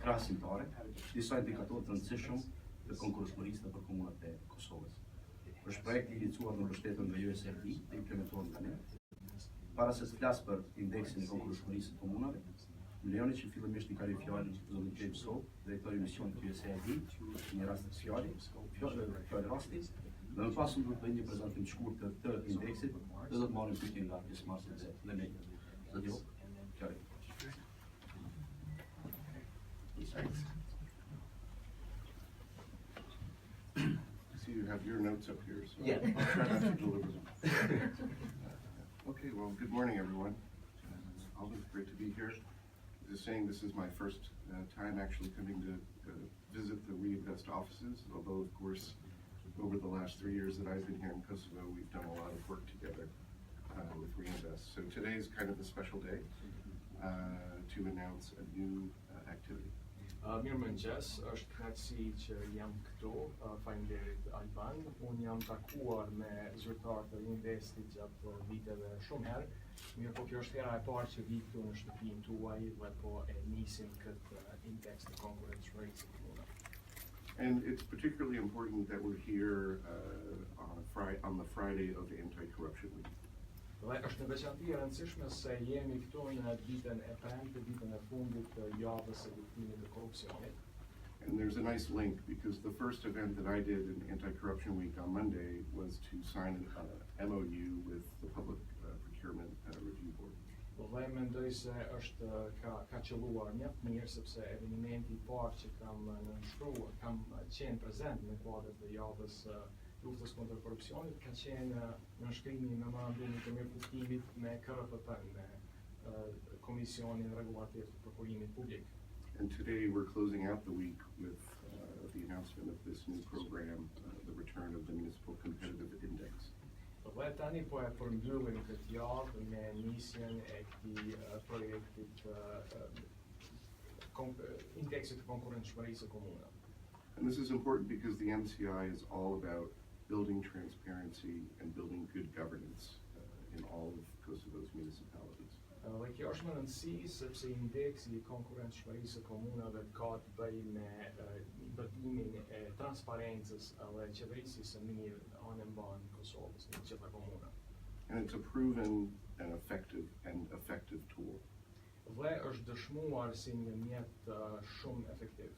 krahasimtare disa indikatorë të rëndësishëm të konkurrueshmërisë nëpër komunat e Kosovës. Është projekt i iniciuar në mbështetjen nga USAID dhe implementuar nga ne. Para se të flas për indeksin e konkurrueshmërisë së komunave, më lejoni që fillimisht t'i kaloj fjalën zotit James Hope, drejtor i misionit USAID, në një rast të fjali, fjalë fjalë rasti, dhe më pas unë do të bëj një prezantim të shkurtër të indeksit dhe do të marrim pyetje nga pjesëmarrësit dhe, dhe media. Zoti Hope, fjala. Thanks. I see you have your notes up here, so Yeah. I'll try not to deliver them. Okay, well, good morning, everyone. Always great to be here. Just saying, this is my first time actually coming to visit the Riinvest offices, although, of course, over the last 3 years that I've been here in Kosovo, we've done a lot of work together with Riinvest. So today is kind of a special day to announce a new activity. Mirë mëngjes, është kënaqësi që jam këtu. Faleminderit, Alban. Unë jam takuar me zyrtarë të Riinvestit gjatë viteve shumë herë. Mirë po kjo është hera e parë që vi këtu në shtëpinë tuaj dhe po e nisim këtë indeks të konkurrencshmërisë së komunave. And it's particularly important that we're here on the Friday of Anti-Corruption Week. Dhe është në veçanti e rëndësishme se jemi këtu në ditën e premte, ditën e fundit të javës së luftimit të korrupsionit. And there's a nice link because the first event that I did in Anti-Corruption Week on Monday was to sign an MOU with the Public Procurement Review Board. Dhe mendoj se është ka qëlluar mjaft mirë sepse evenimenti i parë që kam nënshkruar, kam qenë prezent në kuadër të javës së luftës kundër korrupsionit ka qenë nënshkrimi i memorandumit të mirëkuptimit me KRPP, me Komisionin Rregullativ të Prokurimit Publik. And today we're closing out the week with the announcement of this new program, the return of the Municipal Competitive Index. Dhe tani po e përmbyllim këtë javë me nisjen e këtij projektit indeksit të konkurrentshmërisë së komunave. And this is important because the MCI is all about building transparency and building good governance in all of Kosovo's municipalities. Dhe kjo është me rëndësi sepse indeksi i konkurrentshmërisë së komunave ka të bëjë me ndërtimin e transparencës dhe qeverisjes së mirë anembanë Kosovës në të gjitha komunat. And it's a proven and effective tool. Dhe është dëshmuar si një mjet shumë efektiv.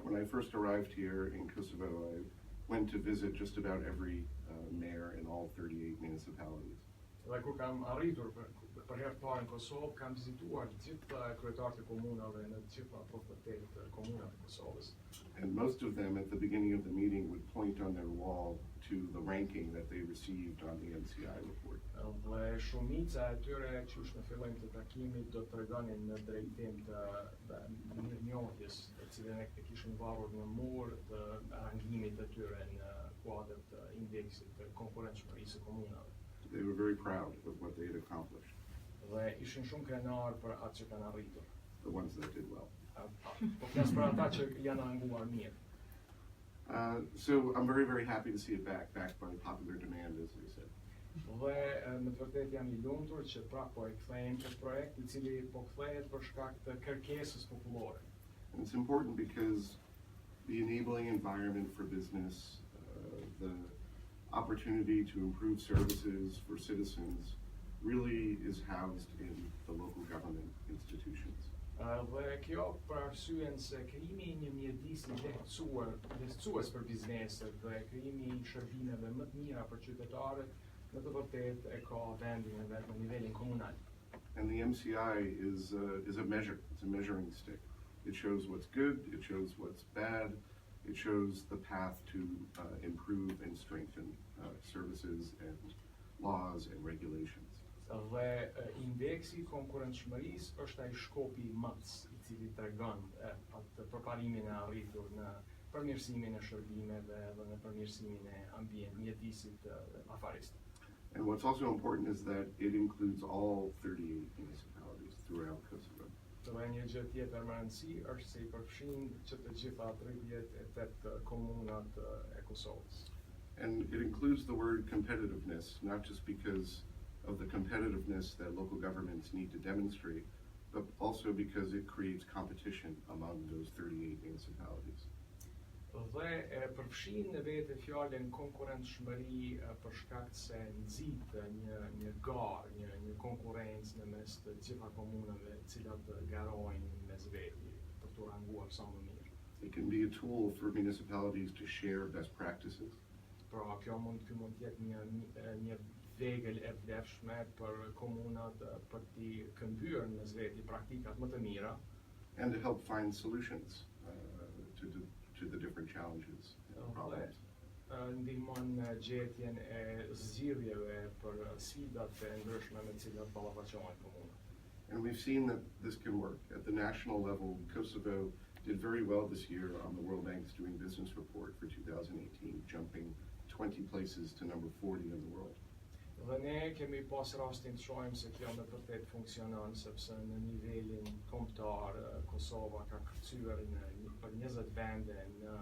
When I first arrived here in Kosovo, I went to visit just about every mayor in all 38 municipalities. Dhe kur kam arritur për herë të parë në Kosovë, kam vizituar të gjithë kryetarët e komunave në të gjitha 38 komunat e Kosovës. And most of them at the beginning of the meeting would point on their wall to the ranking that they received on the MCI report. Dhe shumica e tyre qysh në fillim të takimit do të tregonin në drejtim të mirënjohjes, të cilën e kishin varur në mur të rangimit të tyre në kuadër të indeksit të konkurrentshmërisë së komunave. They were very proud of what they had accomplished, Dhe ishin shumë krenar për atë që kanë arritur. the ones that did well. Po flas për ata që janë ranguar mirë. So I'm very, very happy to see it back, back by popular demand, as they said. Dhe me të vërtetë jam i lumtur që prapë po e kthejmë këtë projekt i cili po kthehet për shkak të kërkesës popullore. And it's important because the enabling environment for business, the opportunity to improve services for citizens really is housed in the local government institutions. Dhe kjo për arsyen se krijimi i një mjedisi lehtësuar, lehtësues për bizneset dhe krijimi i shërbimeve më të mira për qytetarët, në të vërtetë e ka vendin e vet në nivelin komunal. And the MCI is a measure, it's a measuring stick. It shows what's good, it shows what's bad, it shows the path to improve and strengthen services and laws and regulations. Dhe indeksi i konkurrentshmërisë është ai shkopi i matës i cili tregon atë përparimin e arritur në përmirësimin e shërbimeve dhe në përmirësimin e ambient mjedisit afarist. And what's also important is that it includes all 38 municipalities throughout Kosovo. Dhe një gjë tjetër me rëndësi është se i përfshin që të gjitha 38 komunat e Kosovës. And it includes the word competitiveness, not just because of the competitiveness that local governments need to demonstrate, but also because it creates competition among those 38 municipalities. Dhe e përfshin në vete fjalën konkurrentshmëri për shkak se nxit një garë, një konkurrencë në mes të gjitha komunave të cilat garojnë mes veti për t'u ranguar sa më mirë. It can be a tool for municipalities to share best practices. Pra kjo mund ky mund të jetë një vegël e vlefshme për komunat për t'i këmbyer mes veti praktikat më të mira and to help find solutions to the different challenges and problems. Ndihmon në gjetjen e zgjidhjeve për sfidat e ndryshme me të cilat ballafaqohen komunat. And we've seen that this can work. At the national level, Kosovo did very well this year on the World Bank's Doing Business report for 2018, jumping 20 places to number 40 in the world. Dhe ne kemi pas rastin të shohim se kjo me të vërtet funksionon, sepse në nivelin kombëtar Kosova ka kërcyer për 20 vende në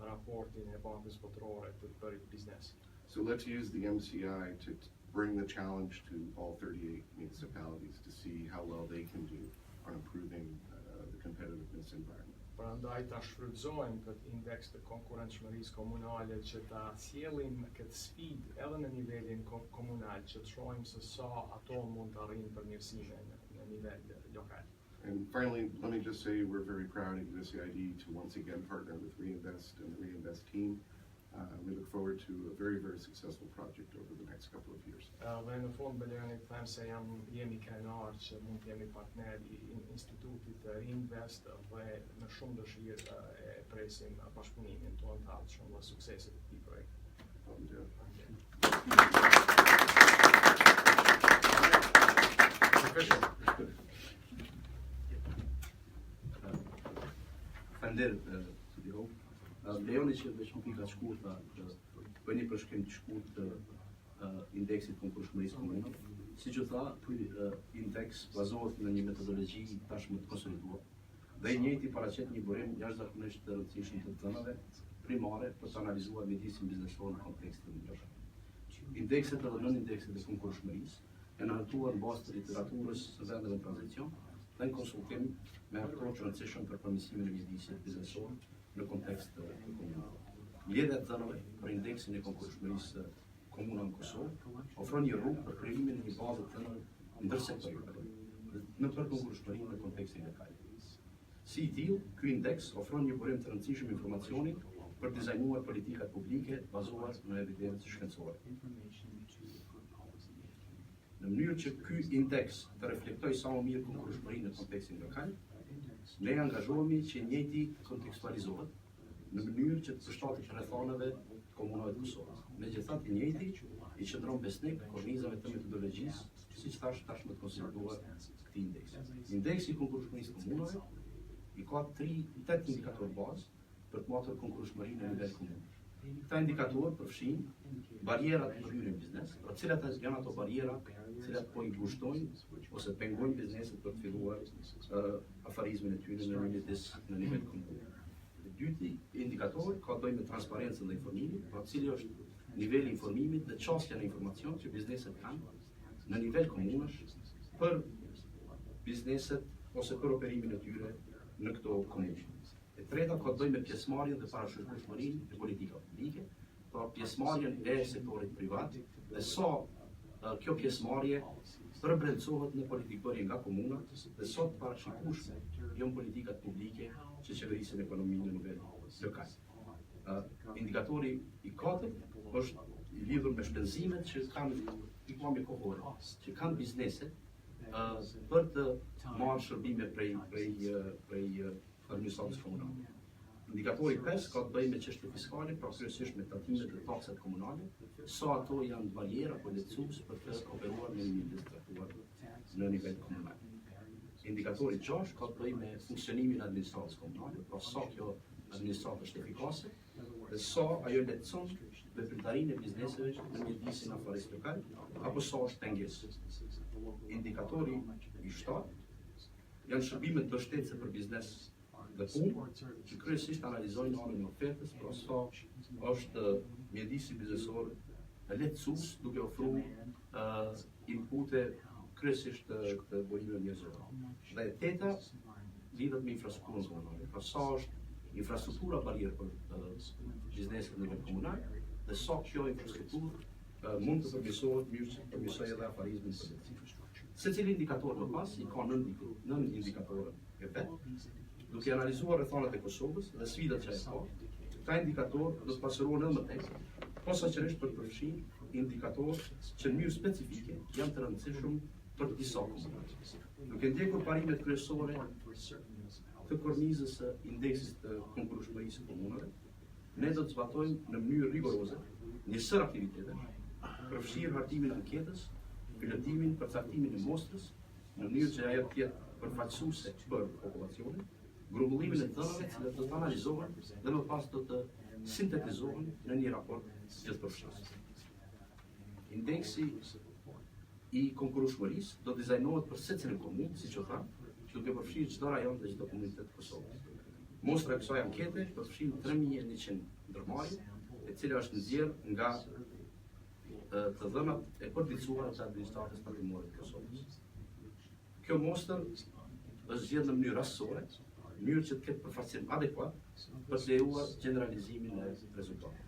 raportin e Bankës Botërore të të bërit biznes. So let's use the MCI to bring the challenge to all 38 municipalities to see how well they can do on improving the competitiveness environment. Prandaj ta shfrytëzojmë këtë indeks të konkurrentshmërisë komunale që ta sjellim këtë sfidë edhe në nivelin komunal, që të shohim se sa ato mund të arrijnë përmirësime në nivel lokal. And finally, let me just say we're very proud at USAID to once again partner with Reinvest and the Reinvest team. We look forward to a very, very successful project over the next couple of years. Dhe në fund më lejoni të them se jemi krenar që mund të jemi partner i Institutit të Reinvest dhe me shumë dëshirë e presim bashkëpunimin tonë të ardhshëm dhe sukseset e këtij projekti. Faleminderit. Official. Faleminderit, zoti Hope. Lejoni që veç në pika të shkurta të bëj një përshkrim të shkurt të indeksit konkurrueshmërisë komunave. Siç u tha, ky indeks bazohet në një metodologji tashmë të konsoliduar dhe i njëjti paraqet një burim jashtëzakonisht të rëndësishëm të dhënave primare për të analizuar mjedisin biznesor në kontekst të ndryshëm. Indekset edhe nën indekset e konkurrueshmërisë janë hartuar në bazë të literaturës së vendeve në tranzicion dhe në konsultim me aktorë të rëndësishëm për përmirësimin e mjedisit biznesor në kontekst të komunave. Mbledhja e dhënave për indeksin e konkurrueshmërisë së komunave në Kosovë ofron një rrugë për krijimin e një baze të dhënave ndërsektoriale në për konkurrueshmërinë në kontekstin lokal. Si i tillë, ky indeks ofron një burim të rëndësishëm informacioni për dizajnuar politikat publike bazuar në evidencë shkencore. Në mënyrë që ky indeks të reflektojë sa më mirë konkurrueshmërinë në kontekstin lokal, ne angazhohemi që njëjti kontekstualizohet në mënyrë që të përshtatet rrethanave të komunave të Kosovës. Megjithatë, i njëjti i qëndron besnik kornizave të metodologjisë, siç thash, tashmë të konsoliduar këtij indeksi. Indeksi i konkurrueshmërisë komunave i ka 8 indikatorë bazë për të matur konkurrueshmërinë në nivel komunal. Këta indikatorë përfshijnë barrierat për hyrje në biznes, pra cilat janë ato barriera cilat po i ngushtojnë ose pengojnë bizneset për të filluar afarizmin e tyre në një mjedis në nivel komunal. E dyti indikator ka të bëjë me transparencën dhe informimin, pra cili është niveli i informimit dhe qasja në informacion që bizneset kanë në nivel komunash për bizneset ose për operimin e tyre në këto komuna. E treta ka të bëjë me pjesëmarrjen dhe parashikueshmërinë e politikave publike, pra pjesëmarrjen e sektorit privat dhe sa kjo pjesëmarrje përbrendësohet në politikëbërje nga komuna dhe sa të parashikueshme janë politikat publike që qeverisin ekonominë në nivel lokal. Indikatori i katërt është i lidhur me shpenzimet që kanë pikëpamje kohore, që kanë bizneset për të marrë shërbime prej administratës komunale. Indikatori 5 ka të bëjë me çështje fiskale, pra kryesisht me tatimet dhe taksat komunale, sa ato janë barriera apo lehtësues për të operuar në një mjedis të caktuar në nivel komunal. Indikatori 6 ka të bëjë me funksionimin e administratës komunale, pra sa kjo administratë është efikase dhe sa ajo lehtëson veprimtarinë e bizneseve në mjedisin afarist lokal, apo sa është pengesë. Indikatori i 7 janë shërbimet mbështetëse për biznes dhe punë, që kryesisht analizojnë anën e ofertës, pra sa është mjedisi biznesor lehtësues duke ofruar inpute kryesisht të, të burimeve njerëzore. Dhe e teta lidhet me infrastrukturën komunale. Pra sa është infrastruktura barrierë për bizneset në nivel komunal dhe sa kjo infrastrukturë mund të përmirësohet në mënyrë që të përmirësojë edhe afarizmin në përgjithësi. Secili indikator më pas i ka nën nën indikatorët e vet, duke analizuar rrethanat e Kosovës dhe sfidat që ajo ka, këta indikatorë do të pasurohen edhe më tej, posaçërisht për të përfshirë indikatorë që në mënyrë specifike janë të rëndësishëm për disa komuna. Duke ndjekur parimet kryesore të kornizës së indeksit të konkurrueshmërisë së komunave, ne do të zbatojmë në mënyrë rigoroze një sërë aktivitetesh, përfshirë hartimin e anketës, pilotimin, përcaktimin e mostrës, në mënyrë që ajo të jetë përfaqësuese për popullacionin, grumbullimin e dhënave të cilat do të analizohen dhe më pas do të sintetizohen në një raport gjithëpërfshirës. Indeksi i konkurrueshmërisë do të dizajnohet për secilën komunë, siç u tha, duke përfshirë çdo rajon dhe çdo komunitet të Kosovës. Mostra e kësaj ankete përfshin 3100 ndërmarrje, e cila është nxjerrë nga të dhënat e përditësuara të administratës tatimore të Kosovës. Kjo mostër është zgjedhur në mënyrë rastësore, në mënyrë që të ketë përfaqësim adekuat për të lejuar gjeneralizimin e rezultateve.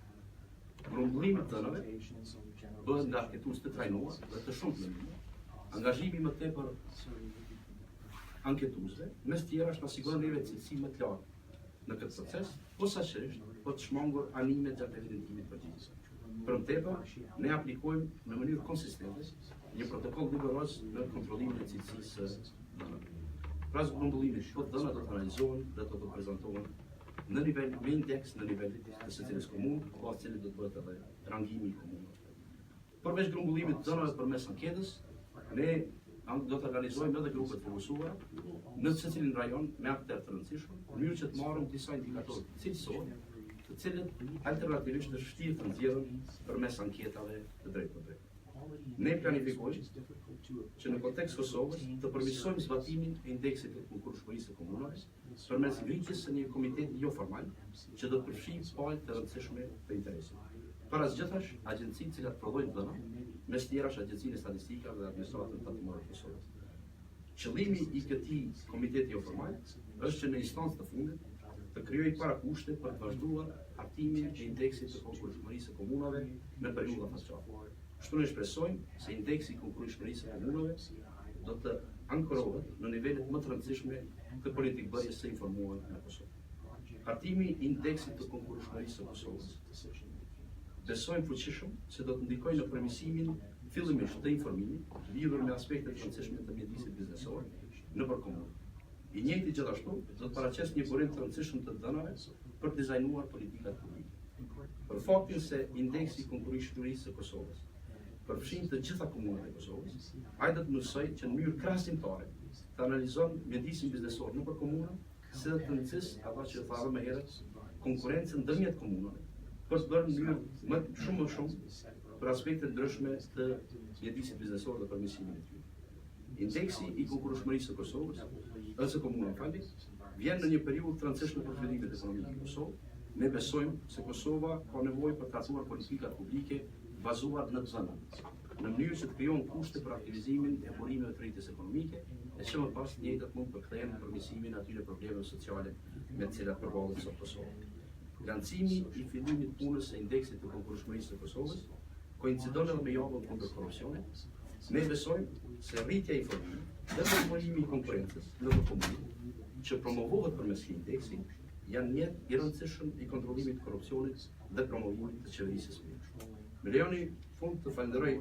Grumbullimi i të dhënave bëhet nga anketues të trajnuar dhe të shumtë në numër. Angazhimi më tepër anketuesve, mes tjerash na siguron neve cilësi më të lartë në këtë proces, posaçërisht për të shmangur animet gjatë evidentimit të përgjigjeve. Për më tepër, ne aplikojmë në mënyrë konsistente një protokoll rigoroz në kontrollimin e cilësisë së dhënave. Pas grumbullimit, këto dhëna do të analizohen dhe do të prezantohen në nivel me indeks në nivel të secilës komunë, pas të cilit do të bëhet edhe rangimi i komunave. Përveç grumbullimit të dhënave përmes anketës, ne do të organizojmë edhe grupe të fokusuara në secilin rajon me akterë të rëndësishëm, në mënyrë që të marrim disa indikatorë cilësorë, të cilët alternativisht është vështirë të nxjerrën përmes anketave të drejtpërdrejta. Ne planifikojmë që në kontekst Kosovës të përmirësojmë zbatimin e indeksit të konkurrueshmërisë së komunave përmes ngritjes së një komiteti joformal që do të përfshijë palë të rëndësishme të interesit. Para së gjithash, agjencitë të cilat prodhojnë dhëna, mes tjerash Agjencinë e Statistikave dhe Administratën Tatimore të Kosovës. Qëllimi i këtij komiteti joformal është që në instancë të fundit të krijojë parakushte për të vazhduar hartimin e indeksit të konkurrueshmërisë së komunave në periudha afatgjata. Kështu ne shpresojmë se indeksi i konkurrueshmërisë së komunave do të ankorohet në nivelet më të rëndësishme të politikëbërjes së informuar në Kosovë. Hartimi i indeksit të konkurrueshmërisë së Kosovës besojmë fuqishëm se do të ndikojë në përmirësimin fillimisht të informimit lidhur me aspekte të rëndësishme të mjedisit biznesor nëpër komuna. I njëjti gjithashtu do të paraqesë një burim të rëndësishëm të dhënave për të dizajnuar politikat publike. Për faktin se indeksi i konkurrueshmërisë së Kosovës përfshin të gjitha komunat e Kosovës, ai do të mundësojë që në mënyrë krahasimtare të analizon mjedisin biznesor nëpër komuna, si dhe të nxisë ato që tha edhe më herët, konkurrencën ndërmjet komunave, për të bërë në mënyrë më shumë më shumë për aspekte të ndryshme të mjedisit biznesor dhe përmirësimin e tyre. Indeksi i konkurrueshmërisë së Kosovës, ose komunave, falni, vjen në një periudhë të rëndësishme për zhvillimin ekonomik në Kosovë. Ne besojmë se Kosova ka nevojë për të hartuar politikat publike bazuar në të dhëna, në mënyrë që të krijohen kushte për aktivizimin e burimeve të rritjes ekonomike, e që më pas të njëjtat mund të përkthehen në përmirësimin e atyre problemeve sociale me të cilat përballet sot Kosova. Lancimi i fillimit të punës së indeksit të konkurrueshmërisë së Kosovës koincidon edhe me javën kundër korrupsionit. Ne besojmë se rritja e informimit dhe promovimi i konkurrencës në komunë, që promovohet përmes këtij indeksi, janë mjet i rëndësishëm i kontrollimit të korrupsionit dhe promovimit të qeverisjes së mirë. Më lejoni fund të falenderoj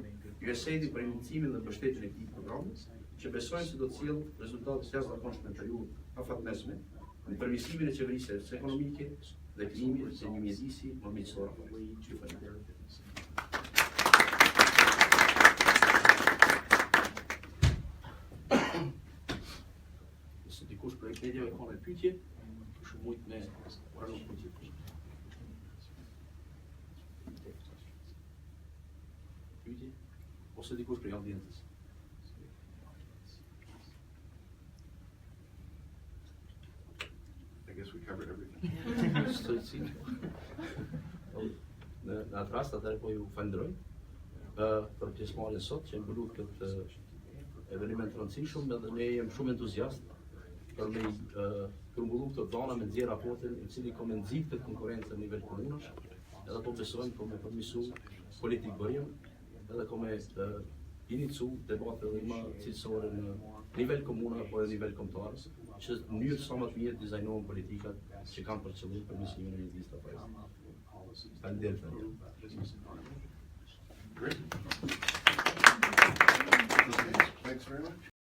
USAID për inicimin dhe mbështetjen e këtij programi, që besojmë se do të sjellë rezultate të jashtëzakonshme në periudhë afatmesme në përmirësimin e qeverisjes ekonomike dhe krijimin e një mjedisi më miqësor afaristik. Ju falenderoj. Nëse dikush prej mediave ka një pyetje, shumë mujt me pranu pyetje. Pyetje ose dikush prej audiencës. I guess we covered everything. Stoicin. Në, në atë rast atëherë po ju falenderoj uh, për pjesëmarrjen sot që e mbuluat këtë eveniment të rëndësishëm edhe ne jemi shumë entuziast për me grumbullu këto dhana me nxjerr raportin i cili ka me nxit këtë konkurrencë në nivel komunash, edhe po besojmë ko me përmisu politik bërjen, edhe ko me inicu debate edhe më cilësore në nivel komuna apo edhe nivel kombëtar, që në mënyrë sa më të mirë dizajnohen politikat që kanë për qëllim përmirësimin e mjedisit të afarizmit. Faleminderit. Great. Thanks very much.